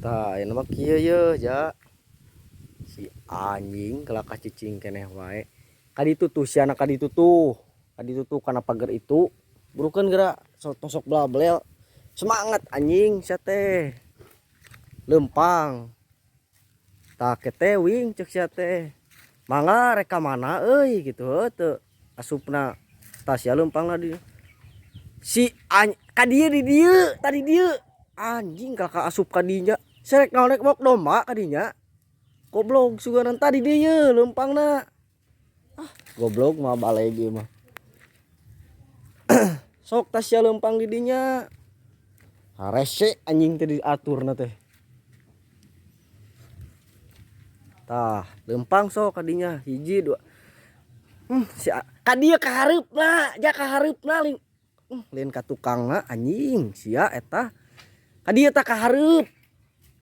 Tah ayeuna mah kieu yeuh ja. Si anjing kalakah cicing keneh wae. Ka ditu tuh siana ka ditu tuh. Ka ditu tuh kana pager itu. Burukeun geura tong sok bla-blel. Semangat anjing sia teh. Leumpang. Tah kete wing ceuk sia teh. Mangga rek ka mana euy kitu heuh teu asupna. Tah sia leumpangna di si an ka dieu di dieu tadi dieu. Anjing kalakah asup ka dinya. Sia rek naon rek maok domba ka dinya. Goblok suganan tadi dieu leumpangna. Ah goblok mah baleg ieu mah. Sok tah sia leumpang di dinya. Harese anjing teh diaturna teh. Tah leumpang sok ka dinya hiji dua. Si ka dieu ka hareupna ja ka hareupna lain ka tukangna anjing sia eta. Ka dieu tah ka hareup.